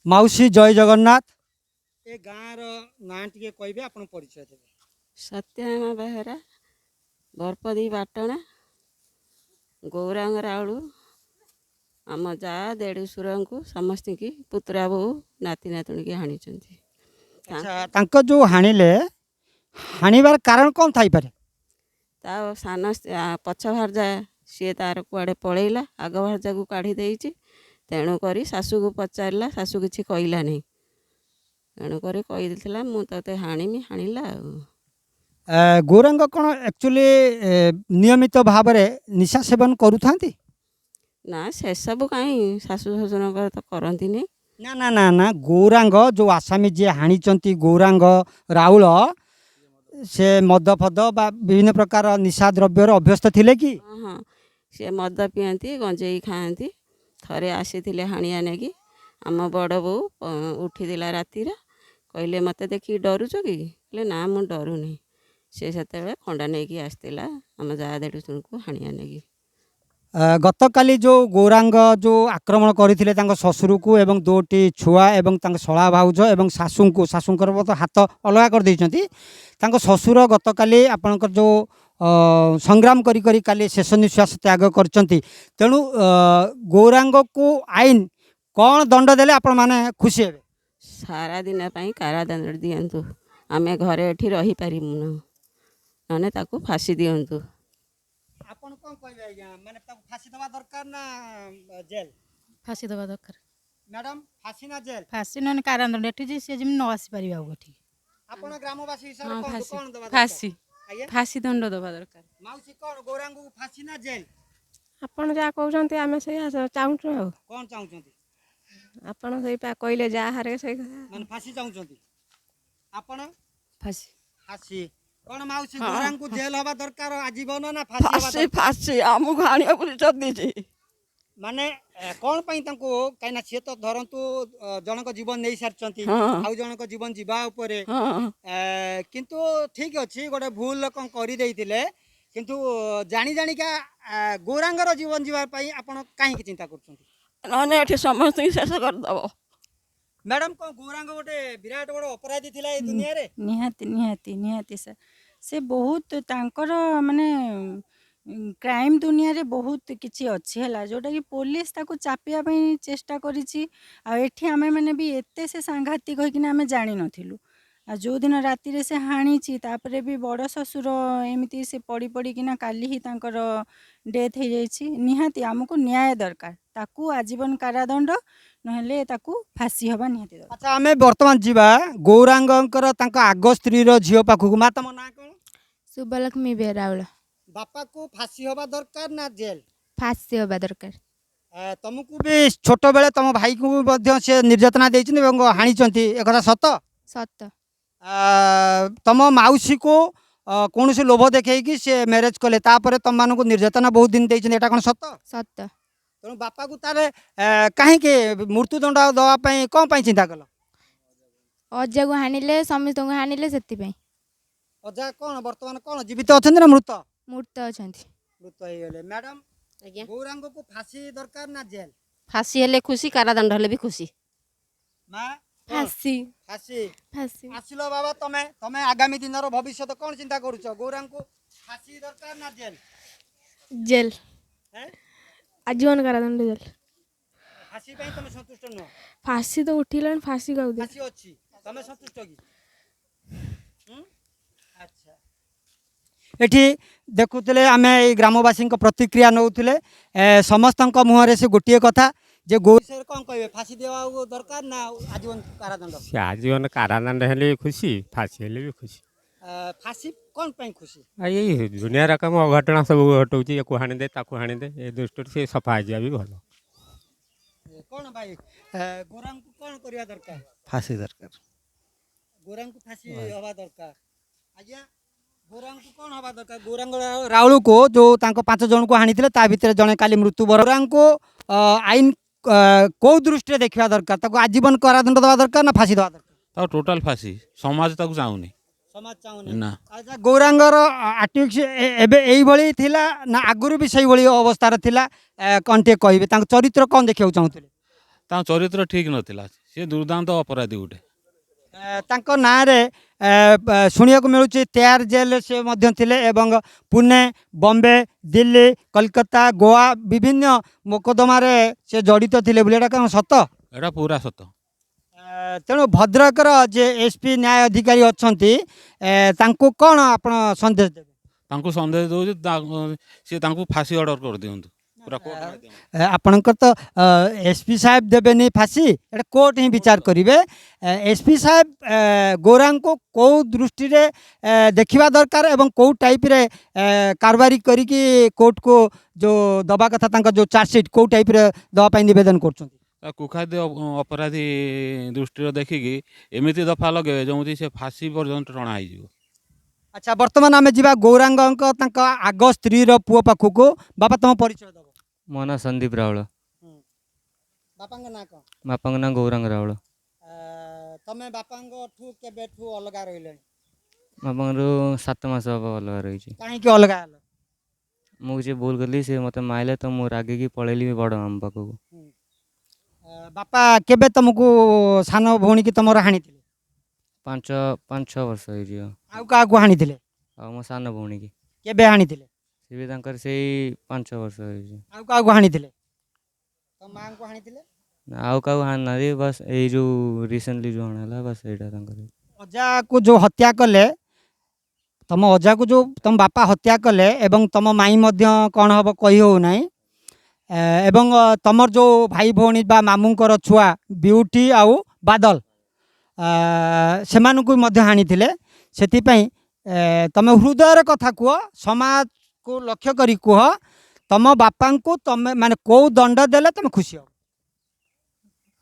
ମାଉସୀ, ଜୟ ଜଗନ୍ନାଥ। ଏ ଗାଁର ନାଁ ଟିକେ କହିବେ, ଆପଣ ପରିଚୟ ଦେବେ। ସତ୍ୟଭାମା ବେହେରା, ବରପଦି ପାଟଣା। ଗୌରାଙ୍ଗ ରାଉଳୁ ଆମ ଯା ଦେଢ଼ଶୁରଙ୍କୁ ସମସ୍ତିଙ୍କି, ପୁତୁରା ବୋହୂ, ନାତି ନାତୁଣୀକି ହାଣିଛନ୍ତି। ଆଚ୍ଛା, ତାଙ୍କ ଯେଉଁ ହାଣିଲେ, ହାଣିବାର କାରଣ କ'ଣ ଥାଇପାରେ? ତା ସାନ ପଛ ଭାର୍ଯା, ସିଏ ତାର କୁଆଡ଼େ ପଳେଇଲା, ଆଗ ଭାର୍ଯାକୁ କାଢ଼ି ଦେଇଛି। ତେଣୁକରି ଶାଶୁକୁ ପଚାରିଲା, ଶାଶୁ କିଛି କହିଲା ନାହିଁ। ତେଣୁକରି କହିଦେଇଥିଲା, ମୁଁ ତୋତେ ହାଣିମି। ହାଣିଲା ଆଉ। ଗୌରାଙ୍ଗ କ'ଣ ଆକ୍ଚୁଆଲି ନିୟମିତ ଭାବରେ ନିଶା ସେବନ କରୁଥାନ୍ତି? ନା, ସେସବୁ କାହିଁ, ଶାଶୁ ଶ୍ୱଶୁରଙ୍କର ତ କରନ୍ତିନି। ନା ନା ନା ନା, ଗୌରାଙ୍ଗ ଯେଉଁ ଆସାମୀ ଯିଏ ହାଣିଛନ୍ତି, ଗୌରାଙ୍ଗ ରାଉଳ, ସେ ମଦ ଫଦ ବା ବିଭିନ୍ନ ପ୍ରକାର ନିଶା ଦ୍ରବ୍ୟର ଅଭ୍ୟସ୍ତ ଥିଲେ କି? ହଁ, ସିଏ ମଦ ପିଅନ୍ତି, ଗଞ୍ଜେଇ ଖାଆନ୍ତି। ଥରେ ଆସିଥିଲେ ହାଣିଆ ନେଇକି। ଆମ ବଡ଼ ବୋଉ ଉଠିଥିଲା ରାତିରେ, କହିଲେ, ମୋତେ ଦେଖିକି ଡରୁଛ କି? କହିଲେ, ନା, ମୁଁ ଡରୁନି। ସେ ସେତେବେଳେ ଖଣ୍ଡା ନେଇକି ଆସିଥିଲା ଆମ ଯା ଦେଢ଼ଶୁରଙ୍କୁ ହାଣିଆ ନେଇକି। ଗତକାଲି ଯେଉଁ ଗୌରାଙ୍ଗ ଯେଉଁ ଆକ୍ରମଣ କରିଥିଲେ ତାଙ୍କ ଶ୍ୱଶୁରକୁ ଏବଂ ଦୁଇଟି ଛୁଆ ଏବଂ ତାଙ୍କ ଶଳା ଭାଉଜ ଏବଂ ଶାଶୁଙ୍କୁ, ଶାଶୁଙ୍କର ମଧ୍ୟ ହାତ ଅଲଗା କରିଦେଇଛନ୍ତି। ତାଙ୍କ ଶ୍ୱଶୁର ଗତକାଲି ଆପଣଙ୍କର ଯେଉଁ ସଂଗ୍ରାମ କରି କରି କାଲି ଶେଷ ନିଶ୍ୱାସ ତ୍ୟାଗ କରିଛନ୍ତି। ତେଣୁ ଗୌରାଙ୍ଗକୁ ଆଇନ କ'ଣ ଦଣ୍ଡ ଦେଲେ ଆପଣମାନେ ଖୁସି ହେବେ? ସାରା ଦିନ ପାଇଁ କାରାଦଣ୍ଡ ଦିଅନ୍ତୁ। ଆମେ ଘରେ ଏଠି ରହିପାରିବୁନୁ। ନହେଲେ ତାକୁ ଫାଶୀ ଦିଅନ୍ତୁ। ଆପଣ କ'ଣ କହିବେ ଆଜ୍ଞା? ମାନେ ତାକୁ ଫାଶୀ ଦେବା ଦରକାର ନା ଜେଲ୍? ଫାଶୀ ଦେବା ଦରକାର। ମ୍ୟାଡ଼ାମ, ଫାଶୀ ନା ଜେଲ୍? ଫାଶୀ ନହେଲେ କାରାଦଣ୍ଡ। ଏଠି ଯେ ସେ ଯେମିତି ନ ଆସିପାରିବ ଆଉ ଏଠି। ଆପଣ ଗ୍ରାମବାସୀ ହିସାବରେ ହଁ। କୁହନ୍ତୁ, ଫାଶୀ। କ'ଣ ଦେବା ଦରକାର? ଫାଶୀ। ଆଜ୍ଞା? ଫାଶୀ ଦଣ୍ଡ ଦେବା ଦରକାର। ମାଉସୀ, କ'ଣ ଗୌରାଙ୍ଗକୁ ଫାଶୀ ନା ଜେଲ୍? ଆପଣ ଯାହା କହୁଛନ୍ତି, ଆମେ ସେଇଆ ଚାହୁଁଛୁ ଆଉ। କ'ଣ ଚାହୁଁଛନ୍ତି? ଆପଣ ସେଇ ପା କହିଲେ ଯାହାରେ ସେଇ କଥା। ମାନେ ଫାଶୀ ଚାହୁଁଛନ୍ତି ଆପଣ? ଫାଶୀ। ଫାଶୀ। କ'ଣ ମାଉସୀ, ଗୌରାଙ୍ଗକୁ ଜେଲ୍ ହବା ଦରକାର ଆଜୀବନ ନା ଫାଶୀ ହବା ଫାଶୀ। ଦରକାର? ଫାଶୀ। ଆମକୁ ହାଣିବାକୁ ଯଦି ମାନେ କ'ଣ ପାଇଁ ତାଙ୍କୁ? କାହିଁକିନା ସିଏ ତ ଧରନ୍ତୁ ଜଣଙ୍କ ଜୀବନ ନେଇ ସାରିଛନ୍ତି, ଆଉ ଜଣଙ୍କ ଜୀବନ ଯିବା ଉପରେ। କିନ୍ତୁ ଠିକ ଅଛି, ଗୋଟେ ଭୁଲ କ'ଣ କରିଦେଇଥିଲେ, କିନ୍ତୁ ଜାଣି ଜାଣିକା ଗୌରାଙ୍ଗର ଜୀବନ ଯିବା ପାଇଁ ଆପଣ କାହିଁକି ଚିନ୍ତା କରୁଛନ୍ତି? ନହେଲେ ଏଠି ସମସ୍ତଙ୍କୁ ଶେଷ କରିଦେବ। ମ୍ୟାଡ଼ାମ, କ'ଣ ଗୌରାଙ୍ଗ ଗୋଟେ ବିରାଟ ବଡ଼ ଅପରାଧୀ ଥିଲା ଏଇ ଦୁନିଆରେ? ନିହାତି, ନିହାତି, ନିହାତି ସାର୍। ସେ ବହୁତ ତାଙ୍କର ମାନେ କ୍ରାଇମ୍ ଦୁନିଆରେ ବହୁତ କିଛି ଅଛି ହେଲା, ଯେଉଁଟାକି ପୋଲିସ ତାକୁ ଚାପିବା ପାଇଁ ଚେଷ୍ଟା କରିଛି। ଆଉ ଏଠି ଆମେମାନେ ବି ଏତେ ସେ ସାଂଘାତିକ ହେଇକିନା ଆମେ ଜାଣିନଥିଲୁ। ଆଉ ଯେଉଁଦିନ ରାତିରେ ସେ ହାଣିଛି, ତାପରେ ବି ବଡ଼ ଶ୍ୱଶୁର ଏମିତି ସେ ପଡ଼ି ପଡ଼ିକିନା କାଲି ହିଁ ତାଙ୍କର ଡେଥ୍ ହେଇଯାଇଛି। ନିହାତି ଆମକୁ ନ୍ୟାୟ ଦରକାର। ତାକୁ ଆଜୀବନ କାରାଦଣ୍ଡ ନହେଲେ ତାକୁ ଫାଶୀ ହେବା ନିହାତି ଦରକାର। ଆଚ୍ଛା, ଆମେ ବର୍ତ୍ତମାନ ଯିବା ଗୌରାଙ୍ଗଙ୍କର ତାଙ୍କ ଆଗ ସ୍ତ୍ରୀର ଝିଅ ପାଖକୁ। ମା, ତମ ନାଁ କ'ଣ? ଶୁଭଲକ୍ଷ୍ମୀ ବେରାଉଳ। ବାପାକୁ ଫାଶୀ ହବା ଦରକାର ନା ଜେଲ୍? ଫାଶୀ ହେବା ଦରକାର। ତମକୁ ବି ଛୋଟବେଳେ ତମ ଭାଇକୁ ବି ମଧ୍ୟ ସେ ନିର୍ଯାତନା ଦେଇଛନ୍ତି ଏବଂ ହାଣିଛନ୍ତି, ଏକଥା ସତ? ସତ। ତମ ମାଉସୀକୁ କୌଣସି ଲୋଭ ଦେଖେଇକି ସେ ମ୍ୟାରେଜ୍ କଲେ, ତାପରେ ତମମାନଙ୍କୁ ନିର୍ଯାତନା ବହୁତ ଦିନ ଦେଇଛନ୍ତି, ଏଇଟା କ'ଣ ସତ? ସତ। ତେଣୁ ବାପାକୁ ତାହେଲେ କାହିଁକି ମୃତ୍ୟୁଦଣ୍ଡ ଦେବା ପାଇଁ କ'ଣ ପାଇଁ ଚିନ୍ତା କଲ? ଅଜାକୁ ହାଣିଲେ, ସମସ୍ତଙ୍କୁ ହାଣିଲେ, ସେଥିପାଇଁ। ଅଜା କ'ଣ ବର୍ତ୍ତମାନ କ'ଣ ଜୀବିତ ଅଛନ୍ତି ନା ମୃତ? ମୃତ ଅଛନ୍ତି। ମୃତ ହେଇଗଲେ। ମ୍ୟାଡ଼ାମ? ଆଜ୍ଞା। ଗୌରାଙ୍ଗକୁ ଫାଶୀ ଦରକାର ନା ଜେଲ୍? ଫାଶୀ ହେଲେ ଖୁସି, କାରାଦଣ୍ଡ ହେଲେ ବି ଖୁସି। ମା, କ'ଣ? ଫାଶୀ। ଫାଶୀ। ଫାଶୀ। ଆସିଲ ବାବା, ତମେ ତମେ ଆଗାମୀ ଦିନର ଭବିଷ୍ୟତ କ'ଣ ଚିନ୍ତା କରୁଛ? ଗୌରାଙ୍ଗକୁ ଫାଶୀ ଦରକାର ନା ଜେଲ୍? ଜେଲ୍। ହେଁ? ଆଜୀବନ କାରାଦଣ୍ଡ, ଜେଲ୍। ଫାଶୀ ପାଇଁ ତମେ ସନ୍ତୁଷ୍ଟ ନୁହଁ? ଫାଶୀ ତ ଉଠିଲାଣି, ଫାଶୀ କାହାକୁ? ଫାଶୀ ଅଛି, ତମେ ସନ୍ତୁଷ୍ଟ କି? ହୁଁ? ଆଚ୍ଛା, ଏଠି ଦେଖୁଥିଲେ ଆମେ ଏଇ ଗ୍ରାମବାସୀଙ୍କ ପ୍ରତିକ୍ରିୟା ନେଉଥିଲେ। ସମସ୍ତଙ୍କ ମୁହଁରେ ସେ ଗୋଟିଏ କଥା ଯେ ଗୋ ବିଷୟରେ କ'ଣ କହିବେ? ଫାଶୀ ଦେବାକୁ ଦରକାର ନା ଆଜୀବନ କାରାଦଣ୍ଡ? ସେ ଆଜୀବନ କାରାଦଣ୍ଡ ହେଲେ ବି ଖୁସି, ଫାଶୀ ହେଲେ ବି ଖୁସି। ଫାଶୀ କ'ଣ ପାଇଁ ଖୁସି? ଆଉ ଏଇ ଦୁନିଆ ରକମ ଅଘଟଣା ସବୁ ଘଟଉଛି, ୟାକୁ ହାଣିଦେ, ତାକୁ ହାଣିଦେ, ଏ ଦୃଷ୍ଟିରୁ ସେ ସଫା ହେଇଯିବା ବି ଭଲ। କ'ଣ ଭାଇ, ଗୌରାଙ୍କୁ କ'ଣ କରିବା ଦରକାର? ଫାଶୀ ଦରକାର। ଗୌରାଙ୍କୁ ଫାଶୀ ହେବା ଦରକାର। ଆଜ୍ଞା, ଗୌରାଙ୍କୁ କ'ଣ ହେବା ଦରକାର? ଗୌରାଙ୍ଗ ରାଉଳକୁ ଯେଉଁ ତାଙ୍କ ପାଞ୍ଚ ଜଣଙ୍କୁ ହାଣିଥିଲେ, ତା ଭିତରେ ଜଣେ କାଲି ମୃତ୍ୟୁବରଣ। ଗୌରାଙ୍କୁ ଆଇନ କୋଉ ଦୃଷ୍ଟିରେ ଦେଖିବା ଦରକାର? ତାକୁ ଆଜୀବନ କାରାଦଣ୍ଡ ଦେବା ଦରକାର ନା ଫାଶୀ ଦେବା ଦରକାର? ତାକୁ ଟୋଟାଲ ଫାଶୀ। ସମାଜ ତାକୁ ଚାହୁଁନି। ସମାଜ ଚାହୁଁନି? ନା। ଆଚ୍ଛା, ଗୌରାଙ୍ଗର ଆଟିଟ୍ୟୁଡ୍ ଏବେ ଏଇଭଳି ଥିଲା ନା ଆଗରୁ ବି ସେଇଭଳି ଅବସ୍ଥାରେ ଥିଲା? କ'ଣ ଟିକେ କହିବେ, ତାଙ୍କ ଚରିତ୍ର କ'ଣ ଦେଖିବାକୁ ଚାହୁଁଥିଲେ? ତାଙ୍କ ଚରିତ୍ର ଠିକ୍ ନଥିଲା। ସିଏ ଦୁର୍ଦ୍ଦାନ୍ତ ଅପରାଧୀ ଗୋଟେ। ତାଙ୍କ ନାଁରେ ଶୁଣିବାକୁ ମିଳୁଛି ତିହାର ଜେଲରେ ସେ ମଧ୍ୟ ଥିଲେ ଏବଂ ପୁନେ, ବମ୍ବେ, ଦିଲ୍ଲୀ, କଲକାତା, ଗୋଆ ବିଭିନ୍ନ ମୋକଦ୍ଦମାରେ ସେ ଜଡ଼ିତ ଥିଲେ ବୋଲି। ଏଇଟା କ'ଣ ସତ? ଏଇଟା ପୁରା ସତ। ତେଣୁ ଭଦ୍ରକର ଯେ ଏସ୍ପି ନ୍ୟାୟ ଅଧିକାରୀ ଅଛନ୍ତି, ତାଙ୍କୁ କ'ଣ ଆପଣ ସନ୍ଦେଶ ଦେବେ? ତାଙ୍କୁ ସନ୍ଦେଶ ଦେଉଛି, ସିଏ ତାଙ୍କୁ ଫାଶୀ ଅର୍ଡ଼ର କରିଦିଅନ୍ତୁ ପୁରା କୋର୍ଟ ମାଧ୍ୟମରେ। ଆପଣଙ୍କର ତ ଏସ୍ପି ସାହେବ ଦେବେନି ଫାଶୀ, ଏଇଟା କୋର୍ଟ ହିଁ ବିଚାର କରିବେ। ଏସ୍ପି ସାହେବ ଗୌରାଙ୍କୁ କେଉଁ ଦୃଷ୍ଟିରେ ଦେଖିବା ଦରକାର ଏବଂ କେଉଁ ଟାଇପ୍ରେ କାରବାରି କରିକି କୋର୍ଟକୁ ଯେଉଁ ଦେବା କଥା, ତାଙ୍କ ଯେଉଁ ଚାର୍ଜସିଟ୍ କେଉଁ ଟାଇପ୍ରେ ଦେବା ପାଇଁ ନିବେଦନ କରୁଛନ୍ତି? ତା କୁଖାଦ୍ୟ ଅପରାଧୀ ଦୃଷ୍ଟିରେ ଦେଖିକି ଏମିତି ଦଫା ଲଗେଇବେ ଯେମିତି ସେ ଫାଶୀ ପର୍ଯ୍ୟନ୍ତ ଟଣା ହେଇଯିବ। ଆଚ୍ଛା, ବର୍ତ୍ତମାନ ଆମେ ଯିବା ଗୌରାଙ୍ଗଙ୍କ ତାଙ୍କ ଆଗ ସ୍ତ୍ରୀର ପୁଅ ପାଖକୁ। ବାପା, ତମ ପରିଚୟ ଦେବ। ମୋ ନାଁ ସନ୍ଦୀପ ରାଉଳ। ବାପାଙ୍କ ନାଁ କ'ଣ? ବାପାଙ୍କ ନାଁ ଗୌରାଙ୍ଗ ରାଉଳ। ତମେ ବାପାଙ୍କଠୁ କେବେଠୁ ଅଲଗା ରହିଲେଣି? ବାପାଙ୍କଠୁ 7 ମାସ ହେବ ଅଲଗା ରହିଛି। କାହିଁକି ଅଲଗା ହେଲ? ମୁଁ କିଛି ଭୁଲ କଲି, ସେ ମୋତେ ମାରିଲେ, ତ ମୁଁ ରାଗିକି ପଳେଇଲି ବଡ଼ ମାମୁଁ ପାଖକୁ। ବାପା କେବେ ତମକୁ, ସାନ ଭଉଣୀକି ତମର ହାଣିଥିଲେ? 5-6 ବର୍ଷ ହେଇଯିବ। ଆଉ କାହାକୁ ହାଣିଥିଲେ? ଆଉ ମୋ ସାନ ଭଉଣୀକି। କେବେ ହାଣିଥିଲେ? ସେ ବି ତାଙ୍କର ସେଇ 5-6 ବର୍ଷ ହେଇଛି। ଆଉ କାହାକୁ ହାଣିଥିଲେ? ତମ ମାଆଙ୍କୁ ହାଣିଥିଲେ? ନା, ଆଉ କାହାକୁ ହାଣିନାହାନ୍ତି। ବାସ୍ ଏଇ ଯେଉଁ ରିସେଣ୍ଟଲି ଯେଉଁ ହଣା ହେଲା, ବାସ୍ ସେଇଟା ତାଙ୍କର। ଅଜାକୁ ଯେଉଁ ହତ୍ୟା କଲେ, ତମ ଅଜାକୁ ଯେଉଁ ତମ ବାପା ହତ୍ୟା କଲେ ଏବଂ ତମ ମାଇଁ ମଧ୍ୟ କ'ଣ ହେବ କହି ହେଉନାହିଁ, ଏବଂ ତମର ଯେଉଁ ଭାଇ ଭଉଣୀ ବା ମାମୁଁଙ୍କର ଛୁଆ ବିଉଟି ଆଉ ବାଦଲ, ସେମାନଙ୍କୁ ମଧ୍ୟ ହାଣିଥିଲେ। ସେଥିପାଇଁ ତମେ ହୃଦୟର କଥା କୁହ, ସମାଜକୁ ଲକ୍ଷ୍ୟ କରି କୁହ, ତମ ବାପାଙ୍କୁ ତମେ ମାନେ କେଉଁ ଦଣ୍ଡ ଦେଲେ ତମେ ଖୁସି ହେବ?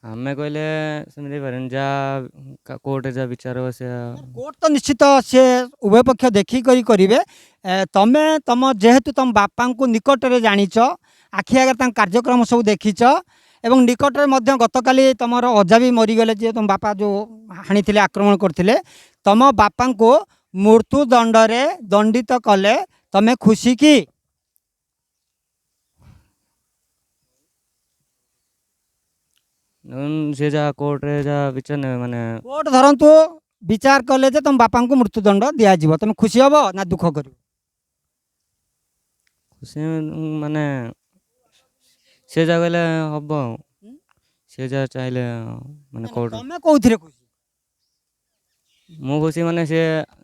ଆମେ କହିଲେ ସେମିତି ହେଇପାରିବନି। ଯାହା କୋର୍ଟରେ ଯାହା ବିଚାର ହେବ ସେୟା। କୋର୍ଟ ତ ନିଶ୍ଚିତ ସେ ଉଭୟ ପକ୍ଷ ଦେଖିକରି କରିବେ। ତମେ ତମ ଯେହେତୁ ତମ ବାପାଙ୍କୁ ନିକଟରେ ଜାଣିଛ, ଆଖି ଆଗରେ ତାଙ୍କ କାର୍ଯ୍ୟକ୍ରମ ସବୁ ଦେଖିଛ ଏବଂ ନିକଟରେ ମଧ୍ୟ ଗତକାଲି ତମର ଅଜା ବି ମରିଗଲେ, ଯେ ତମ ବାପା ଯେଉଁ ହାଣିଥିଲେ, ଆକ୍ରମଣ କରିଥିଲେ, ତମ ବାପାଙ୍କୁ ମୃତ୍ୟୁଦଣ୍ଡରେ ଦଣ୍ଡିତ କଲେ ତମେ ଖୁସି କି? ସେ ଯାହା କୋର୍ଟରେ ଯାହା ବିଚାର ନେବେ ମାନେ। କୋର୍ଟ ଧରନ୍ତୁ ବିଚାର କଲେ ଯେ ତମ ବାପାଙ୍କୁ ମୃତ୍ୟୁଦଣ୍ଡ ଦିଆଯିବ, ତମେ ଖୁସି ହବ ନା ଦୁଃଖ କରିବ? ଖୁସି ମାନେ ସେ ଯାହା କହିଲେ ହବ ଆଉ ସେ ଯାହା ଚାହିଁଲେ ମାନେ କୋର୍ଟ। ତମେ କୋଉଥିରେ ଖୁସି? ମୁଁ ଖୁସି ମାନେ ସେ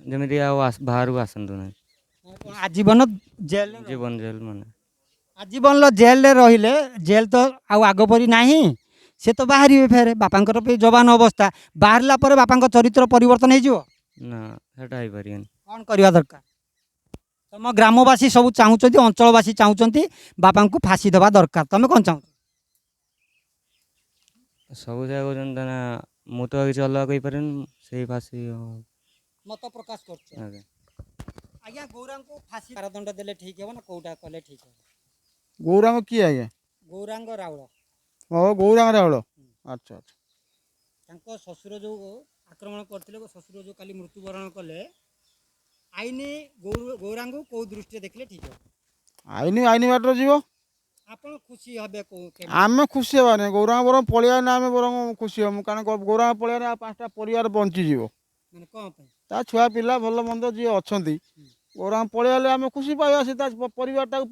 ଯେମିତି ଆଉ ବାହାରକୁ ଆସନ୍ତୁ ନାହିଁ। ଆଜୀବନ ଜେଲ? ଜୀବନ ଜେଲ ମାନେ। ଆଜୀବନର ଜେଲରେ ରହିଲେ, ଜେଲ ତ ଆଉ ଆଗ ପରି ନାହିଁ, ସେ ତ ବାହାରିବେ ଫେରେ। ବାପାଙ୍କର ବି ଯବାନ ଅବସ୍ଥା, ବାହାରିଲା ପରେ ବାପାଙ୍କ ଚରିତ୍ର ପରିବର୍ତ୍ତନ ହେଇଯିବ? ନା, ସେଟା ହେଇପାରିବନି। କ'ଣ କରିବା ଦରକାର? ତମ ଗ୍ରାମବାସୀ ସବୁ ଚାହୁଁଛନ୍ତି, ଅଞ୍ଚଳବାସୀ ଚାହୁଁଛନ୍ତି ବାପାଙ୍କୁ ଫାଶୀ ଦେବା ଦରକାର। ତମେ କ'ଣ ଚାହୁଁଛ? ସବୁ ଯାହା କହୁଛନ୍ତି ନା, ମୁଁ ତ କିଛି ଅଲଗା କହିପାରିବିନି, ସେଇ ଫାଶୀ ଆଉ। ମତ ପ୍ରକାଶ କରୁଛ। ଆଜ୍ଞା। ଆଜ୍ଞା, ଗୌରାଙ୍କୁ ଫାଶୀ କାରାଦଣ୍ଡ ଦେଲେ ଠିକ୍ ହେବ ନା କୋଉଟା କଲେ ଠିକ୍ ହେବ? ଗୌରାଙ୍ଗ କିଏ ଆଜ୍ଞା? ଗୌରାଙ୍ଗ ରାଉଳ। ଓ, ଗୌରାଙ୍ଗ ରାଉଳ, ଆଚ୍ଛା। ତାଙ୍କ ଶ୍ୱଶୁର ଯେଉଁ ଆକ୍ରମଣ କରିଥିଲେ, ଶ୍ୱଶୁର ଯେଉଁ କାଲି ମୃତ୍ୟୁବରଣ କଲେ, ଆଇନ ଗୌରାଙ୍ଗକୁ କୋଉ ଦୃଷ୍ଟିରେ ଦେଖିଲେ ଠିକ୍ ହେବ? ଆଇନ ବାଟରେ ଯିବ। ଆପଣ ଖୁସି ହେବେ କୋଉ କେମିତି? ଆମେ ଖୁସି ହେବାନି, ଗୌରାଙ୍ଗ ବରଂ ପଳେଇବା, ଆମେ ବରଂ ଖୁସି ହେବୁ। କାରଣ ଗୌରାଙ୍ଗ ପଳେଇଲେ ଆଉ ପାଞ୍ଚଟା ପରିବାର ବଞ୍ଚିଯିବ। ମାନେ କ'ଣ ପାଇଁ? ତା ଛୁଆ ପିଲା ଭଲ ମନ୍ଦ ଯିଏ ଅଛନ୍ତି, ଗୌରାଙ୍ଗ ପଳେଇଗଲେ ଆମେ ଖୁସି ପାଇବା। ସେ ତା ପରିବାରଟାକୁ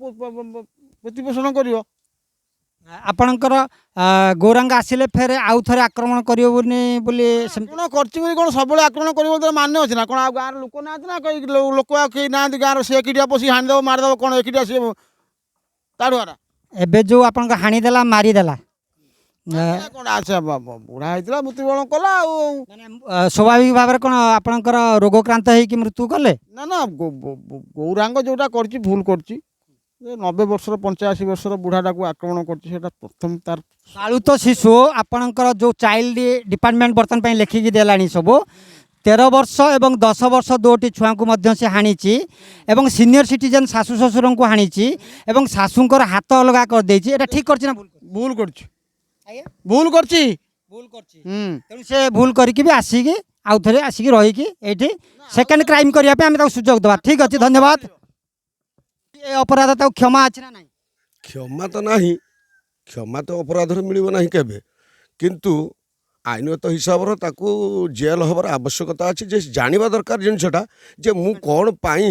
ପ୍ରତିପୋଷଣ କରିବ। ଆପଣଙ୍କର ଗୌରାଙ୍ଗ ଆସିଲେ ଫେରେ ଆଉ ଥରେ ଆକ୍ରମଣ କରିବ ବୋଲି ସେମିତି? ଆକ୍ରମଣ କରିଛି ବୋଲି କ'ଣ ସବୁବେଳେ ଆକ୍ରମଣ କରିବ ବୋଲି ତାର ମାନେ ଅଛି ନା କ'ଣ? ଆଉ ଗାଁର ଲୋକ ନାହାନ୍ତି ନା କେହି? ଲୋକ ଆଉ କେହି ନାହାନ୍ତି ଗାଁର? ସେ ଏକିଟିଆ ପଶି ହାଣିଦେବ, ମାରିଦେବ, କ'ଣ ଏକିଟିଆ ସିଏ ତାଠୁଆରା? ଏବେ ଯେଉଁ ଆପଣଙ୍କ ହାଣିଦେଲା, ମାରିଦେଲା। କ'ଣ, ଆଚ୍ଛା, ବୁଢ଼ା ହେଇଥିଲା, ମୃତ୍ୟୁବରଣ କଲା ଆଉ। ମାନେ ସ୍ୱାଭାବିକ ଭାବରେ କ'ଣ ଆପଣଙ୍କର ରୋଗକ୍ରାନ୍ତ ହେଇକି ମୃତ୍ୟୁ କଲେ? ନା, ଗୌରାଙ୍ଗ ଯେଉଁଟା କରିଛି ଭୁଲ କରିଛି। ଏ 90 ବର୍ଷର, 85 ବର୍ଷର ବୁଢ଼ାଟାକୁ ଆକ୍ରମଣ କରିଛି, ସେଇଟା ପ୍ରଥମ ତାର ପାଳୁତ ଶିଶୁ ଆପଣଙ୍କର ଯେଉଁ ଚାଇଲ୍ଡ ଡିପାର୍ଟମେଣ୍ଟ ବର୍ତ୍ତମାନ ପାଇଁ ଲେଖିକି ଦେଲାଣି ସବୁ, 13 ବର୍ଷ ଏବଂ 10 ବର୍ଷ ଦୁଇଟି ଛୁଆଙ୍କୁ ମଧ୍ୟ ସେ ହାଣିଛି ଏବଂ ସିନିୟର ସିଟିଜେନ୍ ଶାଶୁ ଶ୍ୱଶୁରଙ୍କୁ ହାଣିଛି ଏବଂ ଶାଶୁଙ୍କର ହାତ ଅଲଗା କରିଦେଇଛି। ଏଇଟା ଠିକ୍ କରିଛି ନା ଭୁଲ କରିଛି? ଭୁଲ କରିଛି। ଆଜ୍ଞା? ଭୁଲ କରିଛି। ଭୁଲ କରିଛି। ହୁଁ। ତେଣୁ ସେ ଭୁଲ କରିକି ବି ଆସିକି ଆଉ ଥରେ ଆସିକି ରହିକି ଏଇଠି ସେକେଣ୍ଡ କ୍ରାଇମ୍ କରିବା ପାଇଁ ଆମେ ତାକୁ ସୁଯୋଗ ଦେବା। ଠିକ୍ ଅଛି, ଧନ୍ୟବାଦ। ଏ ଅପରାଧ ତାକୁ କ୍ଷମା ଅଛି ନା ନାହିଁ? କ୍ଷମା ତ ନାହିଁ। କ୍ଷମା ତ ଅପରାଧରେ ମିଳିବ ନାହିଁ କେବେ। କିନ୍ତୁ ଆଇନଗତ ହିସାବରେ ତାକୁ ଜେଲ୍ ହେବାର ଆବଶ୍ୟକତା ଅଛି, ଯେ ଜାଣିବା ଦରକାର ଜିନିଷଟା ଯେ ମୁଁ କ'ଣ ପାଇଁ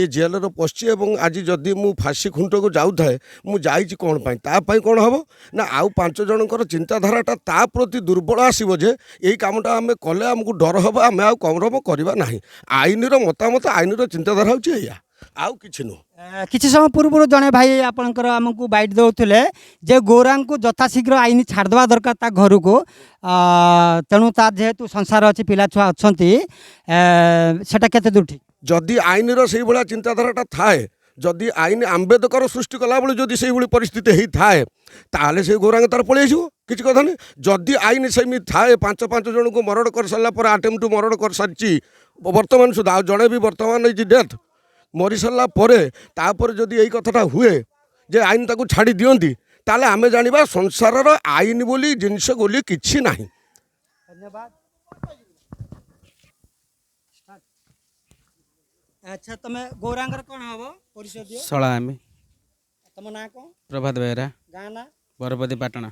ଏ ଜେଲରେ ପଶିଛି ଏବଂ ଆଜି ଯଦି ମୁଁ ଫାଶୀ ଖୁଣ୍ଟକୁ ଯାଉଥାଏ, ମୁଁ ଯାଇଛି କ'ଣ ପାଇଁ। ତା ପାଇଁ କ'ଣ ହେବ ନା, ଆଉ 5 ଜଣଙ୍କର ଚିନ୍ତାଧାରାଟା ତା ପ୍ରତି ଦୁର୍ବଳ ଆସିବ ଯେ ଏଇ କାମଟା ଆମେ କଲେ ଆମକୁ ଡର ହେବ, ଆମେ ଆଉ କର୍ମ କରିବା ନାହିଁ। ଆଇନର ମତାମତ, ଆଇନର ଚିନ୍ତାଧାରା ହେଉଛି ଏଇଆ, ଆଉ କିଛି ନୁହଁ। କିଛି ସମୟ ପୂର୍ବରୁ ଜଣେ ଭାଇ ଆପଣଙ୍କର ଆମକୁ ବାଇଟ୍ ଦେଉଥିଲେ ଯେ ଗୌରାଙ୍କୁ ଯଥାଶୀଘ୍ର ଆଇନ ଛାଡ଼ିଦେବା ଦରକାର ତା ଘରକୁ। ତେଣୁ ତାର ଯେହେତୁ ସଂସାର ଅଛି, ପିଲା ଛୁଆ ଅଛନ୍ତି, ସେଟା କେତେ ଦୂର ଠିକ୍? ଯଦି ଆଇନର ସେଇଭଳିଆ ଚିନ୍ତାଧାରାଟା ଥାଏ, ଯଦି ଆଇନ ଆମ୍ବେଦକର ସୃଷ୍ଟି କଲାବେଳେ ଯଦି ସେଇଭଳି ପରିସ୍ଥିତି ହେଇଥାଏ, ତାହେଲେ ସେଇ ଗୌରାଙ୍ଗ ତାର ପଳେଇ ଆସିବ, କିଛି କଥା ନାହିଁ। ଯଦି ଆଇନ ସେମିତି ଥାଏ, ପାଞ୍ଚ ପାଞ୍ଚ ଜଣଙ୍କୁ ମର୍ଡର କରିସାରିଲା ପରେ, ଆଟେମ୍ପ୍ଟ ଟୁ ମର୍ଡର କରିସାରିଛି ବର୍ତ୍ତମାନ ସୁଦ୍ଧା, ଆଉ ଜଣେ ବି ବର୍ତ୍ତମାନ ହେଇଛି ଡେଥ୍, ମରିସାରିଲା ପରେ ତାପରେ ଯଦି ଏଇ କଥାଟା ହୁଏ ଯେ ଆଇନ ତାକୁ ଛାଡ଼ି ଦିଅନ୍ତି, ତାହେଲେ ଆମେ ଜାଣିବା ସଂସାରର ଆଇନ ବୋଲି ଜିନିଷ ବୋଲି କିଛି ନାହିଁ। ଧନ୍ୟବାଦ। ଆଚ୍ଛା, ତମେ ଗୌରାଙ୍ଗର କ'ଣ ହବ, ପରିଚୟ ଦିଅ। ଶଳା ଆମେ। ତମ ନାଁ କ'ଣ? ପ୍ରଭାତ ବେହେରା। ଗାଁ ନାଁ? ବରପତି ପାଟଣା।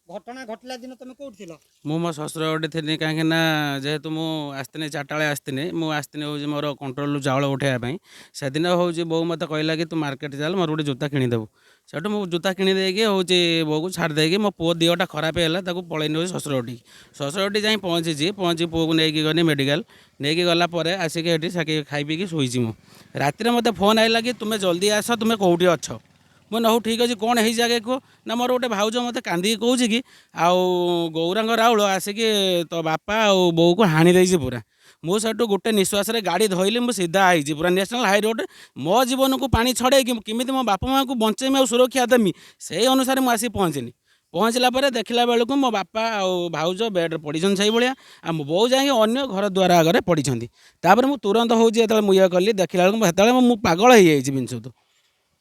ଘଟଣା ଘଟିଲା ଦିନ ତମେ କୋଉଠି ଥିଲ? ମୁଁ ମୋ ଶ୍ୱଶୁର ଗୋଟେ ଥିଲି, କାହିଁକି ନା ଯେହେତୁ ମୁଁ ଆସିଥିଲି, 4ଟା ବେଳେ ଆସିଥିଲି। ମୁଁ ଆସିଥିଲି ହେଉଛି ମୋର କଣ୍ଟ୍ରୋଲରୁ ଚାଉଳ ଉଠାଇବା ପାଇଁ। ସେଦିନ ହେଉଛି ବୋଉ ମୋତେ କହିଲା କି ତୁ ମାର୍କେଟ ଚାଲ, ମୋର ଗୋଟେ ଜୋତା କିଣିଦେବୁ। ସେଠୁ ମୁଁ ଜୋତା କିଣିଦେଇକି ହେଉଛି ବୋଉକୁ ଛାଡ଼ି ଦେଇକି, ମୋ ପୁଅ ଦେହଟା ଖରାପ ହେଲା, ତାକୁ ପଳେଇନି ହେଉଛି ଶ୍ୱଶୁର ଘଟିକି। ଶ୍ୱଶୁର ଘଟି ଯାଇ ପହଞ୍ଚିଛି, ପହଞ୍ଚି ପୁଅକୁ ନେଇକି ଗଲି ମେଡ଼ିକାଲ। ନେଇକି ଗଲା ପରେ ଆସିକି ଏଠି ଖାଇ ପିଇକି ଶୋଇଛି ମୁଁ। ରାତିରେ ମୋତେ ଫୋନ୍ ଆଇଲା କି ତୁମେ ଜଲ୍ଦି ଆସ, ତୁମେ କେଉଁଠି ଅଛ? ମୁଁ କହିଲି, ହଉ ଠିକ୍ ଅଛି, କ'ଣ ହେଇଛି ଆଗେ କୁହ। ନା, ମୋର ଗୋଟେ ଭାଉଜ ମୋତେ କାନ୍ଦିକି କହୁଛି କି ଆଉ ଗୌରାଙ୍ଗ ରାଉଳ ଆସିକି ତୋ ବାପା ଆଉ ବୋଉକୁ ହାଣି ଦେଇଛି ପୁରା। ମୁଁ ସେଠୁ ଗୋଟେ ନିଶ୍ୱାସରେ ଗାଡ଼ି ଧଇଲି, ମୁଁ ସିଧା ହେଇଛି ପୁରା ନ୍ୟାସନାଲ୍ ହାଇ ରୋଡ଼। ମୋ ଜୀବନକୁ ପାଣି ଛଡ଼େଇକି କେମିତି ମୋ ବାପା ମାଆଙ୍କୁ ବଞ୍ଚେଇମି ଆଉ ସୁରକ୍ଷା ଦେମି, ସେଇ ଅନୁସାରେ ମୁଁ ଆସିକି ପହଞ୍ଚିଲି। ପହଞ୍ଚିଲା ପରେ ଦେଖିଲା ବେଳକୁ ମୋ ବାପା ଆଉ ଭାଉଜ ବେଡ଼୍ରେ ପଡ଼ିଛନ୍ତି ସେଇଭଳିଆ, ଆଉ ମୋ ବୋଉ ଯାଇକି ଅନ୍ୟ ଘର ଦ୍ୱାର ଆଗରେ ପଡ଼ିଛନ୍ତି। ତାପରେ ମୁଁ ତୁରନ୍ତ ହେଉଛି ଯେତେବେଳେ ମୁଁ ଇଏ କଲି, ଦେଖିଲା ବେଳକୁ ସେତେବେଳେ ମୁଁ ପାଗଳ ହେଇଯାଇଛି ଜିନିଷ।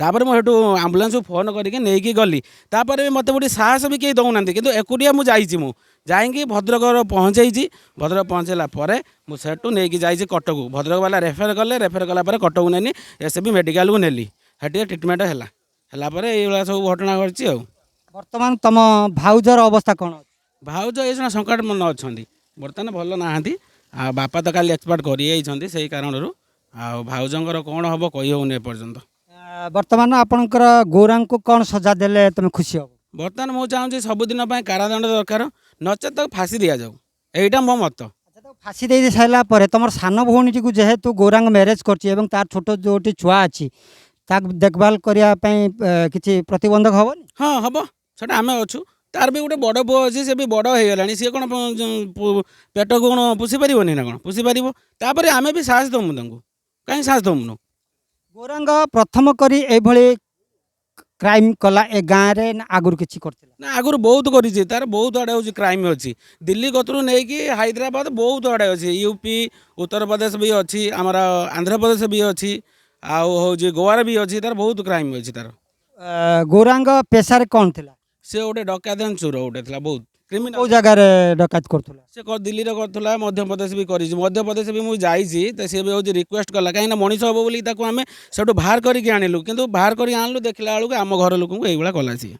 ତାପରେ ମୁଁ ସେଠୁ ଆମ୍ବୁଲାନ୍ସକୁ ଫୋନ୍ କରିକି ନେଇକି ଗଲି। ତାପରେ ବି ମୋତେ ଗୋଟେ ସାହସ ବି କେହି ଦେଉନାହାନ୍ତି, କିନ୍ତୁ ଏକୁଟିଆ ମୁଁ ଯାଇଛି। ମୁଁ ଯାଇକି ଭଦ୍ରକର ପହଞ୍ଚେଇଛି। ଭଦ୍ରକ ପହଞ୍ଚିଲା ପରେ ମୁଁ ସେଠୁ ନେଇକି ଯାଇଛି କଟକକୁ। ଭଦ୍ରକ ବାଲା ରେଫର କଲେ। ରେଫର କଲା ପରେ କଟକକୁ ନେଲି, ଏସ୍ ବି ମେଡ଼ିକାଲକୁ ନେଲି। ସେଠି ଟ୍ରିଟମେଣ୍ଟ ହେଲା। ହେଲା ପରେ ଏଇଭଳିଆ ସବୁ ଘଟଣା ଘଟିଛି ଆଉ। ବର୍ତ୍ତମାନ ତମ ଭାଉଜର ଅବସ୍ଥା କ'ଣ ଅଛି? ଭାଉଜ ଏ ଜଣ ସଙ୍କଟମନ ଅଛନ୍ତି, ବର୍ତ୍ତମାନ ଭଲ ନାହାନ୍ତି। ଆଉ ବାପା ତ କାଲି ଏକ୍ସପାର୍ଟ କରିଯାଇଛନ୍ତି ସେଇ କାରଣରୁ। ଆଉ ଭାଉଜଙ୍କର କ'ଣ ହେବ କହି ହେଉନି ଏପର୍ଯ୍ୟନ୍ତ। ବର୍ତ୍ତମାନ ଆପଣଙ୍କର ଗୌରାଙ୍କୁ କ'ଣ ସଜା ଦେଲେ ତମେ ଖୁସି ହବ? ବର୍ତ୍ତମାନ ମୁଁ ଚାହୁଁଛି ସବୁଦିନ ପାଇଁ କାରାଦଣ୍ଡ ଦରକାର, ନଚେତ୍ ତାକୁ ଫାଶୀ ଦିଆଯାଉ। ଏଇଟା ମୋ ମତ। ଫାଶୀ ଦେଇ ସାରିଲା ପରେ ତମର ସାନ ଭଉଣୀଟିକୁ ଯେହେତୁ ଗୌରାଙ୍ଗ ମ୍ୟାରେଜ୍ କରିଛି ଏବଂ ତାର ଛୋଟ ଯେଉଁଟି ଛୁଆ ଅଛି, ତାକୁ ଦେଖଭାଲ କରିବା ପାଇଁ କିଛି ପ୍ରତିବନ୍ଧକ ହେବନି? ହଁ, ହେବ। ସେଟା ଆମେ ଅଛୁ। ତାର ବି ଗୋଟେ ବଡ଼ ପୁଅ ଅଛି, ସେ ବି ବଡ଼ ହେଇଗଲାଣି। ସିଏ କ'ଣ ପେଟକୁ କ'ଣ ପୋଷି ପାରିବନି ନା କ'ଣ? ପୋଷି ପାରିବ। ତାପରେ ଆମେ ବି ସାହସ ଦେମୁ ତାଙ୍କୁ। କାହିଁ ସାହସ ଦେମୁନୁ? ଗୌରାଙ୍ଗ ପ୍ରଥମ କରି ଏଇଭଳି କ୍ରାଇମ୍ କଲା ଏ ଗାଁରେ ନା ଆଗରୁ କିଛି କରିଥିଲା? ନା, ଆଗରୁ ବହୁତ କରିଛି। ତାର ବହୁତ ଆଡ଼େ ହେଉଛି କ୍ରାଇମ୍ ଅଛି। ଦିଲ୍ଲୀ କତରୁ ନେଇକି ହାଇଦ୍ରାବାଦ ବହୁତ ଆଡ଼େ ଅଛି। ୟୁପି, ଉତ୍ତରପ୍ରଦେଶ ବି ଅଛି, ଆମର ଆନ୍ଧ୍ରପ୍ରଦେଶ ବି ଅଛି, ଆଉ ହେଉଛି ଗୋଆରେ ବି ଅଛି। ତାର ବହୁତ କ୍ରାଇମ୍ ଅଛି ତାର। ଗୌରାଙ୍ଗ ପେଶାରେ କ'ଣ ଥିଲା? ସେ ଗୋଟେ ଡକାୟତ, ଚୋର ଗୋଟେ ଥିଲା, ବହୁତ କ୍ରିମିନାଲ। କେଉଁ ଜାଗାରେ ଡକାୟତ କରୁଥିଲା? ସେ ଦିଲ୍ଲୀରେ କରୁଥିଲା, ମଧ୍ୟପ୍ରଦେଶ ବି କରିଛି। ମଧ୍ୟପ୍ରଦେଶ ବି ମୁଁ ଯାଇଛି ତ। ସିଏ ବି ହେଉଛି ରିକ୍ୱେଷ୍ଟ କଲା, କାହିଁକିନା ମଣିଷ ହେବ ବୋଲି ତାକୁ ଆମେ ସେଠୁ ବାହାର କରିକି ଆଣିଲୁ। କିନ୍ତୁ ବାହାର କରିକି ଆଣିଲୁ, ଦେଖିଲା ବେଳକୁ ଆମ ଘର ଲୋକଙ୍କୁ ଏଇଭଳିଆ କଲା ସିଏ।